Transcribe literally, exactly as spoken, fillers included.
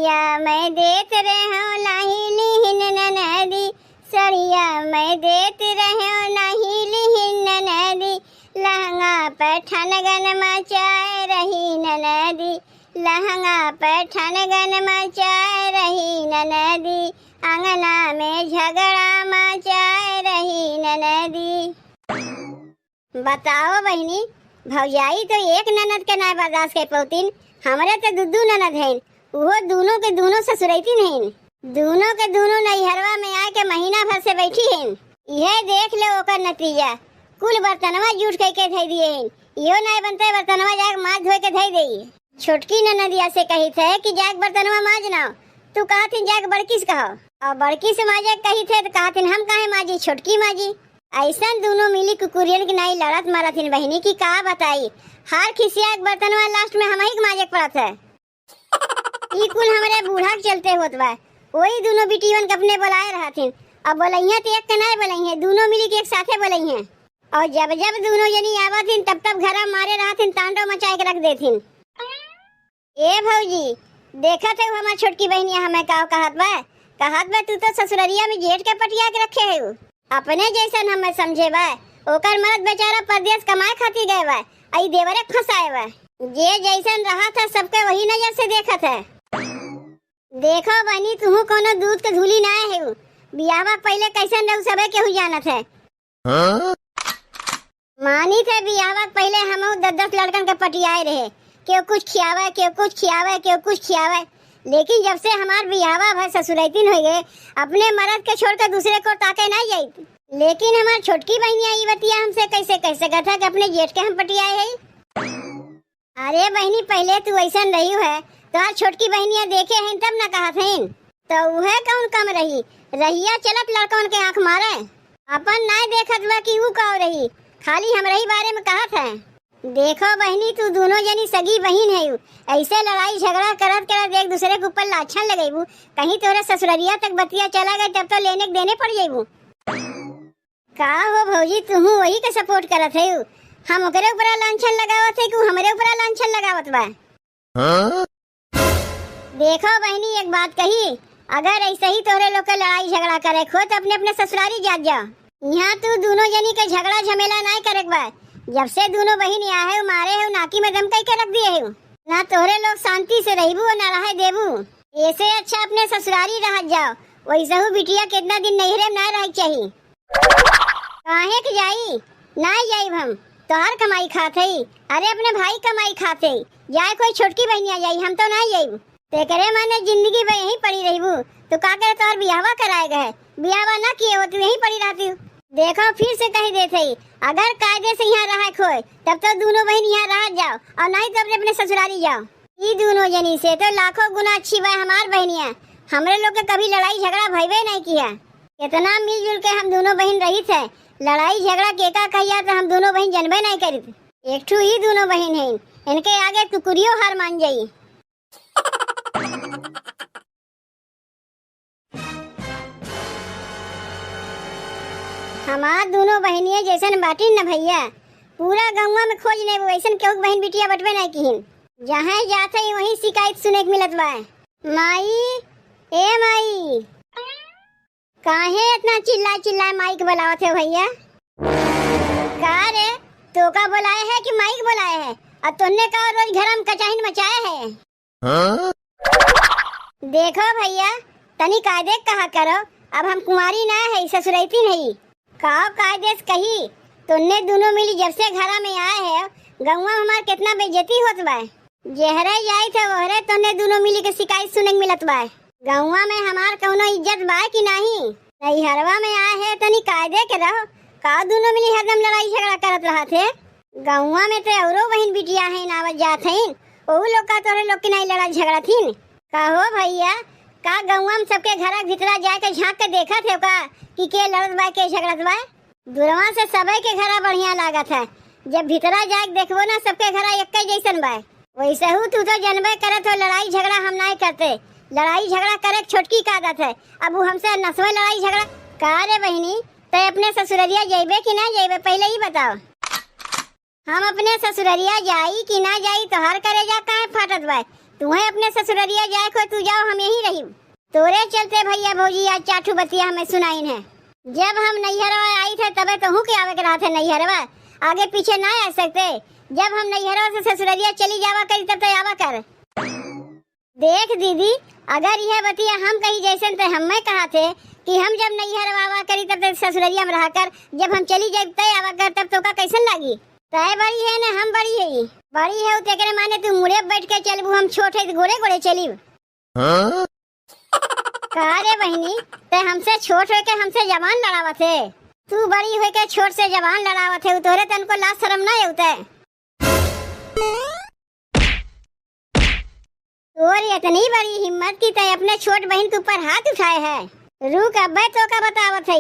या मैं देत रहो नाही लिहिन ननदी, सड़िया मैं देत रहो नाही लिहिन ननदी, लहंगा पर ठनगन मचाए रही ननदी, लहंगा पर ठनगन मचाए रही ननदी, अंगना में झगड़ा मचाए रही ननदी। बताओ बहिनी, भौजाई तो एक ननद के नाय बर्दाश्त कर पौतीन, हमरे तो दू दू ननद हईन, उहो दूनों के दूनों ससुरैतिन हईन। दूनों के दूनों नैहरवा में आके महीना भर से बैठी हईन। इहे देख ले ओकर नतीजा, कुल बर्तनवा जूठ कइके धइ दिए हईन, इहो नाय बनते बर्तनवा जाके माज धोए के धइ देई। छोटकी ननदिया से कहित है कि जाके बर्तनवा माज नाओ, तू कहत हिन जाके बड़की से कहो, और बड़की से माजे कहित है तो कहत हिन हम काहे माजी, छोटकी माजी। ऐसन दूनों मिली कुकुरियन के नाई लड़त मरत हिन बहिनी कि का बताई, हर खिसिया के बर्तनवा last में हमही के माजे के पड़त है। ई कुल हमरे बूढ़ा के चलते होत बा। वही दूनों बिटियन के अपने बोलाए रहत हिन, अब बोलइहें तो एक के नाई बोलइहें, दूनों मिली के एक साथे बोलइहें। और जब जब दूनों जनी आवत हिन तब तब घरा मारे रहत हिन, तांडव मचाए के रख देत हिन। ए भौजी, देखत है हमार छोटकी बहिनिया हमें का कहत बा, कहत बा तू तो ससुररिया में जेठ के पटिया के रखे है, अपने जैसन हमें समझे बा, ओकर मरद बेचारा परदेस कमाए खातिर गए बा, आई देवरे के फंसाए बा। जे जैसन रहत है सबके वही नजर से देखत है। देखो बहिनी, तुहू कोनो दूध के धूली ना है, बियाहवा पहले कैसन रहू सबे केहू जानत है। हाँ? मानित है बियाहवा के पहिले हमहू दस दस लड़कन के पटियाए रहे, केहू कुछ खियावे, केहू कुछ खियावे, केहू कुछ खियावे, लेकिन जब से हमार बियाहवा भय ससुरैतिन होइ गए, अपने मरद के छोड़ के दूसरे को ताके नाई जाइत। लेकिन हमार छोटकी बहिनिया ई बतिया हमसे कैसे कह सकत है कि अपने जेठ के हम पटियाए है? अरे बहिनी, पहिले तू ऐसन रही है, तोहार छोटकी बहिनिया देखे हैं तब न कहत हैं। तो उहे कौन कम रही, रहिया चलत लड़कन के आँख मारे। अपन नाय देखत बा कि ऊ का रही, खाली हमरे ही बारे में कहत है। देखो बहिनी, तू दूनों जनी सगी बहिन है, ऐसे लड़ाई झगड़ा करत करत एक दूसरे के ऊपर लाछन लगेबू, कहीं तोरे ससुररिया तक बतिया चला गए तब तो लेने के देने पड़ जेबू। का हो भौजी, तुहू वही के support करत है, हम ओकरे ऊपर लांछन लगावत है कि ऊ हमरे ऊपर लांछन लगावत बा? हाँ? देखो बहिनी, एक बात कही, अगर ऐसे ही तोहरे लोग के लड़ाई झगड़ा करे खो तो अपने अपने ससुरारी जात जाओ। यहाँ तू दूनों जनी के झगड़ा झमेला नाय करे के बा। जब से दूनों बहिन यहाँ है, मारे है, नाकी में दम कई के रख दिए है, ना तोहरे लोग शांति से रहबू और ना रहे देबू। ऐसे अच्छा अपने ससुरारी रहत जाओ। वैसहू बिटिया कितना दिन नैहरे में ना रहे चाहिए। काहे के जाई? नाई जाइब हम। तोहार कमाई खात हई। अरे, अपने भाई कमाई खात हई। जाए कोई छोटकी बहिनिया जाई, हम तो नाई जाइब। तेकरे माने जिंदगी भर यहीं पड़ी रहबू। तो का करे तोहार बियाहवा कराए गए? बियाहवा ना किए हो, तू यहीं पड़ी रहती। देखो, फिर से कही देत हई, अगर कायदे से यहाँ रहे खोए, तब तो दूनों बहिन यहाँ रह जाओ और नाई तो अपने, अपने ससुरारी जाओ। ई दूनों जनी से तो लाखों गुना अच्छी बा हमार बहिनिया। हमरे लोग के कभी लड़ाई झगड़ा भइबे नहीं किया। कितना मिलजुल के हम दूनों बहिन रहित है, लड़ाई झगड़ा के का कहिया तो हम दूनों बहिन जनबे नहीं करित। एक ठू ई दूनों बहिन हैं, इनके आगे कुकुरियो हार मान जाई। हमार दूनों बहिनिया जैसन बाटिन न भैया, पूरा गौवा में खोज लेबू, ऐसन केहू के बहिन बिटिया बटबे नहीं किहिन। जहाँ जात है वहीं शिकायत सुने के मिलत बा। माई, ए माई, काहे इतना चिल्ला चिल्ला माई के बुलावत है भैया? का रे, तोका बुलाए है कि माई के बुलाए है? और तोन्ने का रोज घर में कचाहिन मचाए है? हाँ? देखो भैया, तनी कायदे कहा करो, अब हम कुंवारी ना है, ससुरैतिन है। का कायदे से कही, तोन्ने दूनों मिली जब से घरा में आए है, गौवा में हमार कितना बेइज्जती होत बा। जेहरे जाई थे ओहरे तोन्ने दूनों मिली के शिकायत सुने के मिलत बा। गौवा में हमार कौनो इज्जत बा कि नाही? नैहरवा में आए है, तनी कायदे के रहो। का दूनों मिली हरदम लड़ाई झगड़ा करत रहा थे? गौवा में तो औरो बहिन बिटिया हैं, आवत जात हैं, ओहू लोग का तोहरे लोग की नाई लड़ा झगड़ा थीन? कहो भैया, का गौवा में सबके घर के भीतरा जाए के झांक के देखत है का कि के लड़त बा, के झगड़त बा? दूरवा से सबे के घरा बढ़िया लागत है, जब भीतरा जाए के देखबो ना सबके घरा एक जैसन बा। वैसे हूँ तू तो जनबे करत हो लड़ाई झगड़ा हम नाई करते, लड़ाई झगड़ा करे के छोटकी का आदत है, अब वो हमसे नसवे लड़ाई झगड़ा। का रे बहिनी, ते अपने ससुररिया जइबे कि ना जइबे, पहिले ही बताओ। हम अपने ससुररिया जाई कि ना जाई, तोहार करेजा काहे फाटत बा? तुहैं अपने ससुररिया जाए को, तू जाओ, हम यहीं रही। तोरे चलते भइया भौजी आज चार ठू बतिया हमें सुनाइन है। जब हम नैहरवा आई थे तबे तोहू के आवे के रहत है नैहरवा। आगे पीछे ना आ सकते। जब हम नैहरवा से ससुररिया चली जावा करी तब तो आवा कर। देख दीदी, अगर यह बतिया हम कही जैसन ते हमें कहा थे कि हम जब नैहरवा आवा करी तब ते ससुररिया में रहा कर, जब हम चली जाए तय आवा कर, तब तोका कैसन लागी? तय बड़ी है ने हम बड़ी है? बड़ी है तेकरे माने तू मुड़े बैठ के चलबू, हम छोट है तो गोड़े गोड़े चली। हाँ? का रे बहिनी, ते हमसे छोट होके हमसे जबान लड़ावत है? तू बड़ी होके छोट से जबान लड़ावत है, उ तोरे तनको लाज शरम ना है उते? तोर इतनी बड़ी हिम्मत कि ते अपने छोट बहिन के ऊपर हाथ उठाए है। रुक, अब्बे तोका बतावत है।